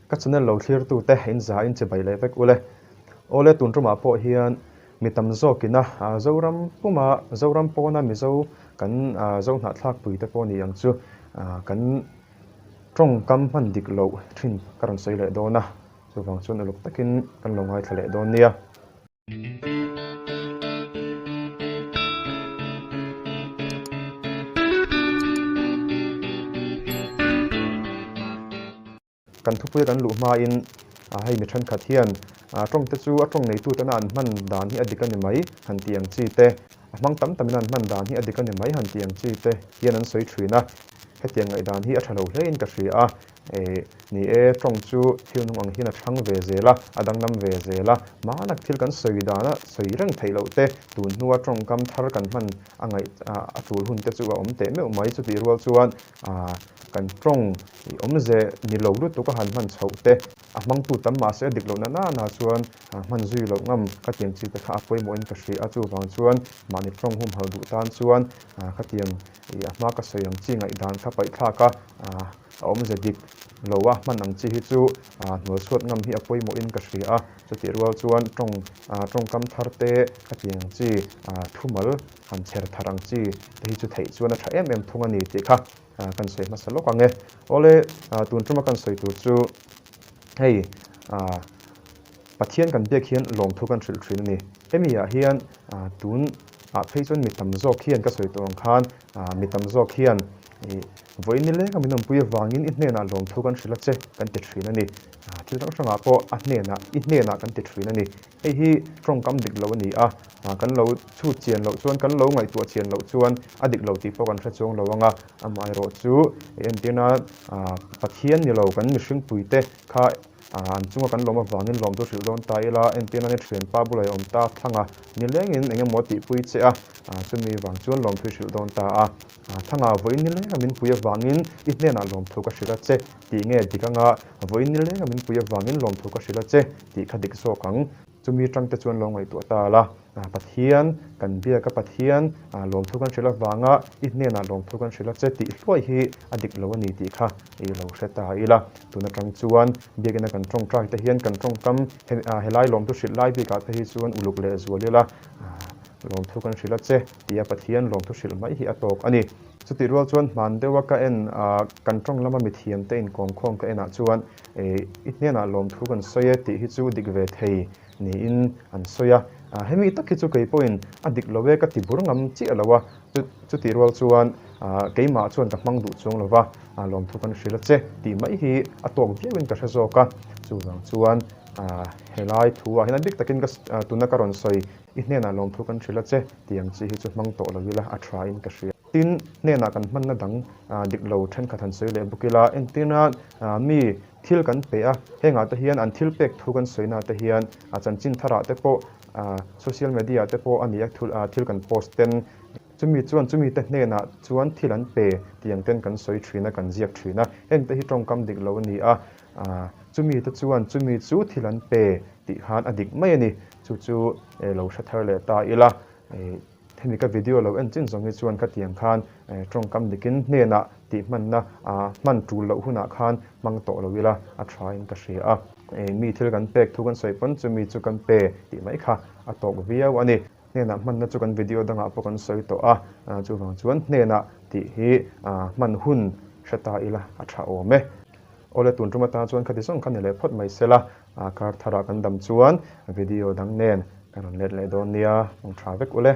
Ka channel lo thlir tu te in za in chibai leh vek ule. Awle tun tumah pawh hian mi tam zawk ina Zoram puma Zoram pawna Mizo kan Zo hnahthlak pui te pawh ni ang chu kan tawngkam hman dik loh thin ka rawn sawi leh dawn a, chuvang chuan uluk takin kan lo ngaithla leh dawn nia. Kan thupuia kan luh hmain hei mi thenkhat hian tawng te chu a tawng neitu tena an hman dan hi a dik a ni mai han tih ang chi te, a hmang tam tamin an hman dan hi a dik a ni mai han tih ang chi te hian an sawi thin a. Hetiang ngaihdan hi a tha lo hlein ka hria a. Ni e, tawng chu thil nung ang hian a thang ve zel a, a danglam ve zel a. Mahnak thil kan sawi dana sawi reng theih loh te, tun hnua tawngkam thar kan hman a ngaih a tul hun te chu a awm teh meuh mai. Chutih rual chuan kan tawng awmze ni lo lutuk a han hman chhoh te, a hmangtu tam mahse a dik lohna nana chuan hman zui loh ngam ka tiang chi te kha a pawimawhin ka hria a. Chuvang chuan mahni tawng humhalh duh tan chuan khatiang a hma ka sawi ang chi ngaihdan kha paihthlak a. A awmze dik lo a, hman ang chi hi chu hnual chhuat ngam hi a pawimawhin ka hria a, chutih rual chuan tawng tawngkam thar te ka tih ang chi thumal han chher thar ang chi te hi chu theih chuan a tha em em thung a ni tih kha kan sawi hmasa lawk ang e. Awle tun tuma kan sawi tur chu hei Pathian kan biak hian lawmthu kan hrilh thin a ni. Hemi ah hian tun ah phei chuan mi tam zawk hian ka sawi tawh ang khan mi tam zawk hian Vawiin ni leng a min awmpui avangin i hnenah lawmthu kan hrilh a che kan ti thin a ni. Thil hrang hrangah pawh a hnenah, i hnenah kan ti thin a ni. Hei hi tawngkam dik lo a ni a, kan lo chhut chian loh chuan, kan lo ngaihtuah chian loh chuan a dik lo tih pawh kan hre chuang lo ang a. Amaherawh chu entirna Pathian ni lo kan mihringpuite kha An chunga kan lawm avangin lawmtu hrilh dawn ta ila, entirna ni thianpa bulah i awm ta thlang a, nilengin eng emaw tihpui che a, chumi vang chuan lawmthu i hrilh dawn ta a. Thanga vawiin nilenga min pui avangin i hnenah lawmthu ka hrilh a che tih nge dik anga, vawiin nilenga min pui avangin lawmthu ka hrilh a che tih kha dik zawk ang. Chumi tangte chuan lo ngaihtuah ta la, Pathian kan biak a, Pathian lawmthu kan hrilh avanga i hnenah lawmthu kan hrilh a che tih hluai hi a dik lo a ni tih kha i lo hre ta ila. Tun atang chuan biakina kan tawngtai te hian kan tawngkam helai lawmthu hrilh lai bikah te hi chuan uluk leh zual ila, lawmthu kan hrilh a che tia Pathian lawmthu hrilh mai hi a tawk a ni. Chutih rual chuan hman deuha ka en kan tawng lama mithiamte inkawmkhawm ka enah chuan i hnenah lawmthu kan sawi e tih hi chu dik ve thei niin an sawi a. Hemi tak hi chu kei pawhin a dik lo e ka ti bur ngam chiah lo a, chutih rual chuan keimah chuan ka hmang duh chuang lo va, lawmthu kan hrilh a che tih mai hi a tawk viauin ka hre zawk a. Chuvang chuan helai thu ah hian a bik takin ka tuna ka rawn sawi i hnenah lawmthu kan hrilh a che tih ang chi hi chu hmang tawh lo ila a tha in ka hria. Tin, hnenah kan hmanna dang dik lo thenkhat han sawi leh bawk ila, entirna mi thil kan pe a, hengah te hian an thil pek thu kan sawina te hian a chanchin tharah te pawh social media te pawh a ni a thil kan post ten chumi chuan chumi te hnenah chuan thil an pe tih ang ten kan sawi thin a, kan ziak thin a, heng te hi tawngkam dik lo a ni a, chumi te chuan chumi chu thil an pe tih khan a dik mai a ni, chu chu lo hre thar leh ta ila. Hemi ka video lo en chin zawng hi chuan khatiang khan tawngkam dikin hnenah tih hmanna hman tul loh hunah khan hmang tawh lo ila a tha in ka hria a. Mi thil kan pek thu kan sawi pawn chumi chu kan pe tih mai kha a tawk viau a ni. Hnenah hmanna chu kan video dangah pawh kan sawi tawh a, chuvang chuan hnenah tih hi hman hun hre ta ila a tha awm e. Awle tun tum atan chuan khati zawng kha ni leh phawt mai sela. Kar tharah kan dam chuan video dang nen kan rawn let leh dawn nia, hmang tha vek ule.